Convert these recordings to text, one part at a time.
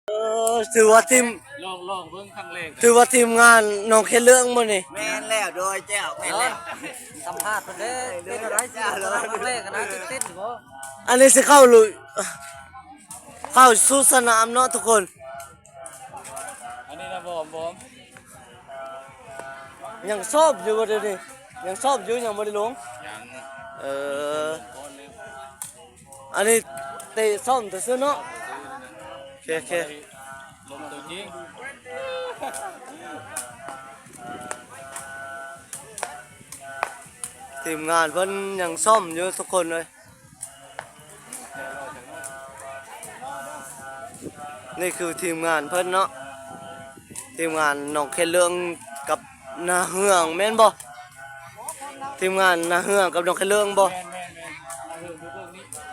ເອີ ຖືວ່າທີມ ລອງ ລອງເບິ່ງຄັ້ງແລກ ຖືວ່າທີມງານໜອງເຂດເຫຼືອງບໍ່ນີ້? ແມ່ນແລ້ວ ໂດຍເຈົ້າ ແມ່ນແລ້ວ ສຳພາດເພິ່ນເດ້ ເປັນຈັ່ງໃດ ຊິເປັນຄັ້ງແລກນະ ຕື່ນເຕັ້ນບໍ່? ອັນນີ້ຊິເຂົ້າລຸຍ ເຂົ້າສູ່ສະໜາມເນາະທຸກຄົນ. ອັນນີ້ນະ ວອມ ວອມ ຍັງຊ້ອມຢູ່ບໍ່ດຽວນີ້? ຍັງຊ້ອມຢູ່ ຍັງບໍ່ໄດ້ລົງ? ຍັງ ເອີ ອັນນີ້ເຕະຊ້ອມຊື່ໆເນາະ. ໂອເຄ ໂອເຄ ລົງຕົວຈິງ ທີມງານເພິ່ນຍັງຊ້ອມຢູ່ທຸກຄົນເອີຍ. ນີ້ຄືທີມງານເພິ່ນເນາະ ທີມງານໜອງເຂດເຫຼືອງກັບນາເຮືອງແມ່ນບໍ່? ທີມງານນາເຮືອງກັບໜອງເຂດເຫຼືອງບໍ່?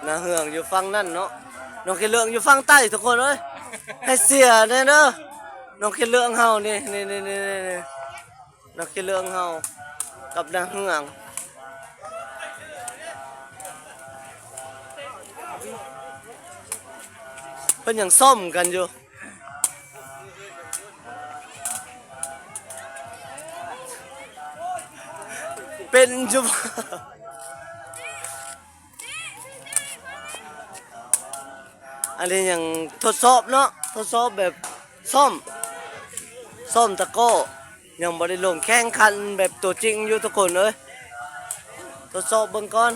ນາເຮືອງຢູ່ຝັ່ງນັ້ນເນາະ ໜອງເຂດເຫຼືອງຢູ່ຝັ່ງໃຕ້ທຸກຄົນເອີຍ. ໃຫ້ເຊຍແດ່ເດີ ໜອງເຂດເຫຼືອງເຮົານີ້ ນີ້ໆໆໆ. ໜອງເຂດເຫຼືອງເຮົາກັບນາເຮືອງ ເພິ່ນຍັງຊ້ອມກັນຢູ່ ເປັນຢູ່ບໍ່? ອັນນີ້ຍັງທົດສອບເນາະ ທົດສອບແບບຊ້ອມ ຊ້ອມຕະກ້ອ ຍັງບໍ່ໄດ້ລົງແຂ່ງຂັນແບບຕົວຈິງຢູ່ທຸກຄົນເອີຍ. ທົດສອບເບິ່ງກ່ອນ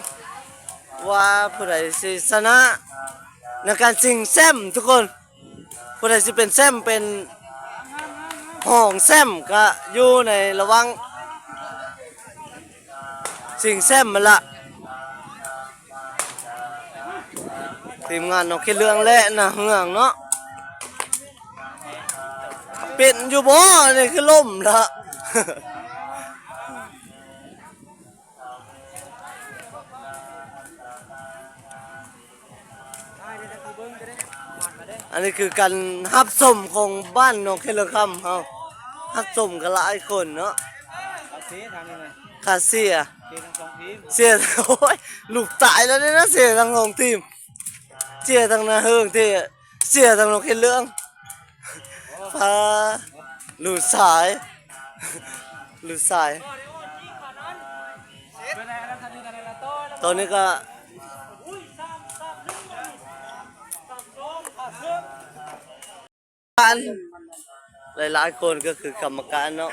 ວ່າຜູ້ໃດຊິຊະນະໃນການຊິງແຊ້ມທຸກຄົນ. ຜູ້ໃດຊິເປັນແຊ້ມ ເປັນຮອງແຊ້ມ ກະຢູ່ໃນລະຫວ່າງຊິງແຊ້ມຫັ້ນລະ. ທີມງານໜອງເຂດເຫຼືອງ ແລະ ນາເຮືອງເນາະ ເປັນຢູ່ບໍ່? ອັນນີ້ຄືລົ້ມລະ. ອັນນີ້ຄືການຮັບຊົມຂອງບ້ານໜອງເຂດເຫຼືອງຄຳເຮົາ ຮັບຊົມກັນຫຼາຍຄົນເນາະ. ເຊທາງນີ້ນະ ຄ່າເຊຍ ເຊທັງສອງທີມ ເຊຍ ໂອ້ຍ ລູກຕາຍແລ້ວເດ້ນະ ເຊທັງສອງທີມ ເຊຍທັງນາເຮືອງ ເຊຍທັງໜອງເຂດເຫຼືອງ. ພາ ລູກຊາຍ ລູກຊາຍ ຕອນນີ້ກະ ການ ຫຼາຍໆຄົນກະຄືກຳມະການເນາະ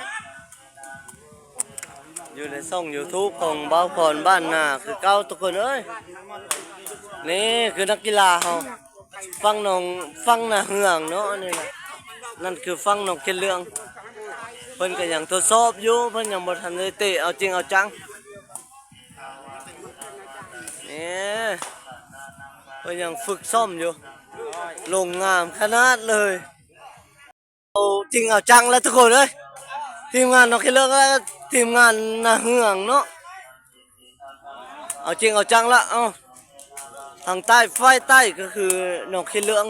ຢູ່ໃນຊ່ອງຢູທູບຂອງບ່າວພອນບ້ານນາຄືເກົ່າທຸກຄົນເອີຍ. ນີ້ຄືນັກກິລາເຮົາ ຝັ່ງໜອງ ຝັ່ງນາເຮືອງເນາະ ນີ້ນະ ນັ້ນຄືຝັ່ງໜອງເຂດເຫຼືອງ ເພິ່ນກະຍັງທົດສອບຢູ່ ເພິ່ນຍັງບໍ່ທັນໄດ້ເຕະເອົາຈິງເອົາຈັງ. ນີ້ ເພິ່ນຍັງຝຶກຊ້ອມຢູ່ ລົງງາມຂະໜາດເລີຍ. ເອົາຈິງເອົາຈັງແລ້ວທຸກຄົນເອີຍ ທີມງານໜອງເຂດເຫຼືອງ ແລະ ທີມງານນາເຮືອງເນາະ ເອົາຈິງເອົາຈັງລະ. ເອົ້າ ທາງໃຕ້ ຝ່າຍໃຕ້ກະຄືໜອງເຂດເຫຼືອງ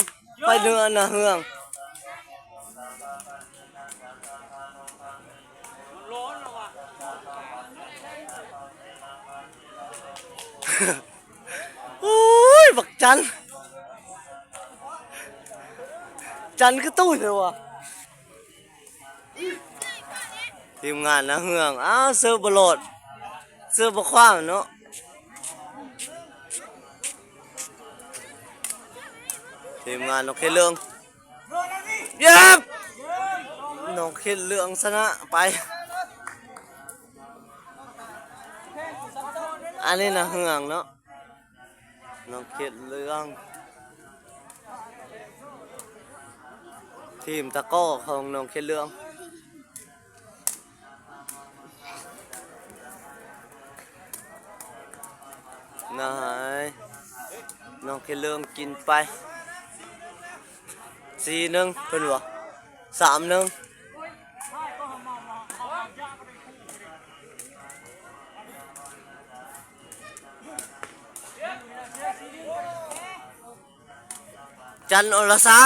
ຝ່າຍເໜືອນາເຮືອງ. ໂອ້ຍ ບັກຈັນ ຈັນຄືຕຸ້ຍແທ້ວະ. ທີມງານນາເຮືອງ ອ້າວ ເສີບບໍ່ລອດ ເສີບບໍ່ຂວ້າງເນາະ. ທີມງານໜອງເຂດເຫຼືອງ ເຢັບ ໜອງເຂດເຫຼືອງຊະນະໄປ. ອັນນີ້ນາເຮືອງເນາະ ໜອງເຂດເຫຼືອງ ທີມຕະກ້ອຂອງໜອງເຂດເຫຼືອງ. ນາຍ ໜອງເຂດເຫຼືອງກິນໄປ ສີ່ໜຶ່ງ ເພິ່ນວ່າ ສາມໜຶ່ງ ຈັນ ອໍລະຊາ.